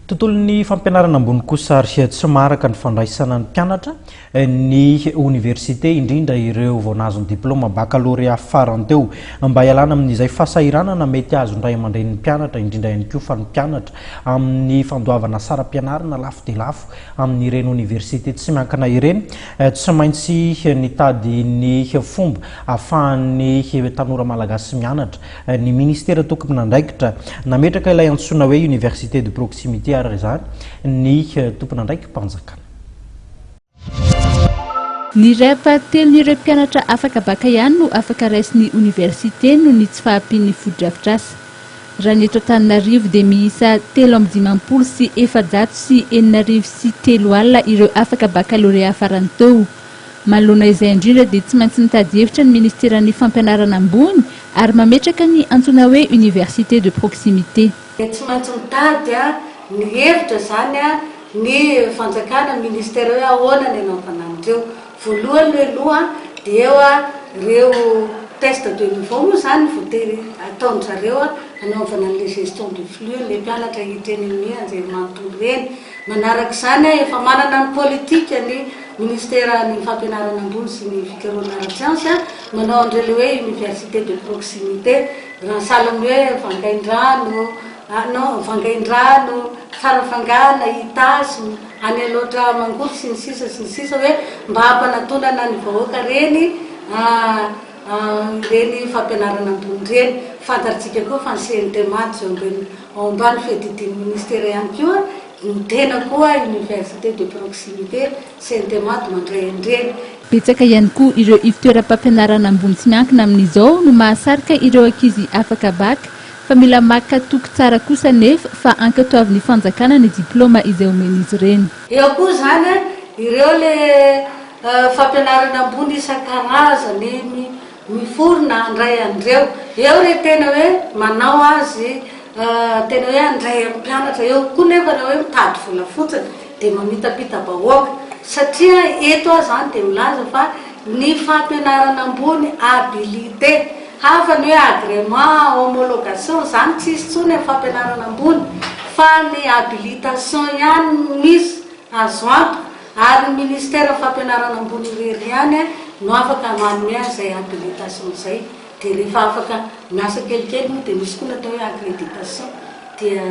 Tontolon'ny fampianarana ambony kosa ary tsy maharaka ny fandraisana ny mpianatra ny oniversite, indrindra ireo vao nahazo ny diplaoma bakalorea farany teo. Mba hialana amin'izay fahasahiranana mety azon'ny ray aman-drenin'ny mpianatra, indrindra ihany koa fa ny mpianatra amin'ny fandoavana saram-pianarana lafo dia lafo amin'ireny oniversite tsy miankina ireny, tsy maintsy nitady ny fomba ahafahan'ny tanora malagasy mianatra ny minisitera tompon'andraikitra. Nametraka ilay antsoina hoe université de proximité araka izany ny tompon'andraiki-panjakana. Ny iray ampahatelon'ireo mpianatra afaka baka ihany no afaka raisin'ny oniversite noho ny tsy fahampian'ny fotodrafitrasa. Raha ny eto Antananarivo dia miisa 653 603 ireo afaka bakalorea farany teo. Manoloana izay indrindra dia tsy maintsy mitady hevitra ny ministeran'ny fampianarana ambony ary mametraka ny antsoina hoe université de proximité. Dia tsy maintsy mitady ny hevitra izany ny fanjakana, ny ministera hoe ahoana ny hanaovana an'ireo. Voalohany aloha dia eo ireo test de niveau moa izany voatery ataon-dry zareo hanaovana an'ilay gestion de flux an'ilay mpianatra hiditra eny amin'ny anjerimanontolo ireny. Manaraka izany, efa manana ny politika ny Ministeran'ny Fampianarana Ambony sy ny Fikarohana Ara-tsiansa manao an'ireo ilay hoe université de proximité, raha sahala amin'ny hoe Vangaindrano, non, Vangaindrano, Farafangana, Itasy, any Alaotra Mangoro sy ny sisa sy ny sisa hoe mba hampanatonana ny vahoaka ireny ireny fampianarana ambony ireny. Fantatsika koa fa ny CNTMAD izao ambony ao ambany fiadidian'ny ministera ihany koa ny tena koa université de proximité CNTMAD mandray an'ireny. Betsaka ihany koa ireo ivon-toeram-pampianarana ambony tsy miankina amin'izao no mahasarika ireo ankizy afaka bac fa mila maka toky tsara kosa anefa fa ankatoavin'ny fanjakana ny diplaoma izay omen'izy ireny. Eo koa izany ireo le fampianarana ambony isan-karazany miforona handray an'ireo. Eo re tena hoe manao azy tena hoe handray amin'ny mpianatra, eo koa nefa ireo hoe mitady vola fotsiny dia mamitapita-bahoaka. Satria eto aho izany dia milaza fa ny fampianarana ambony habilité, hafa ny hoe agrément, homologation, izany tsisy intsony amin'ny fampianarana ambony fa ny habilitation ihany no misy azo antoka ary ny ministère fampianarana ambony irery ihany no afaka manome an'izay habilitation izay. Dia rehefa afaka miasa kelikely moa dia misy koa ny atao hoe accréditation dia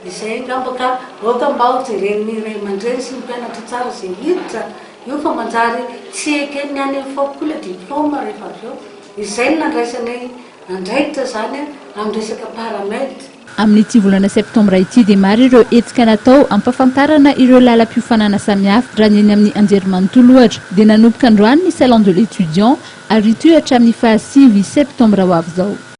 izay angamba ka aoka mba ho jeren'ny ray aman-dreny sy ny mpianatra tsara izay hiditra io fa manjary tsy eken'ny any amin'ny faoky koa ilay diplôme rehefa avy eo. Izay no nandraisanay andraikitra izany amin'ny resaka paramed. Amin'ity volana septambra ity dia maro ireo hetsika natao hampafantarana ireo lalam-piofanana samihafa. Raha ny eny amin'ny anjerimanontolo ohatra dia nanomboka androany ny salon de l'étudiant ary hitohy hatramin'ny fahasivy septambra ho avy izao.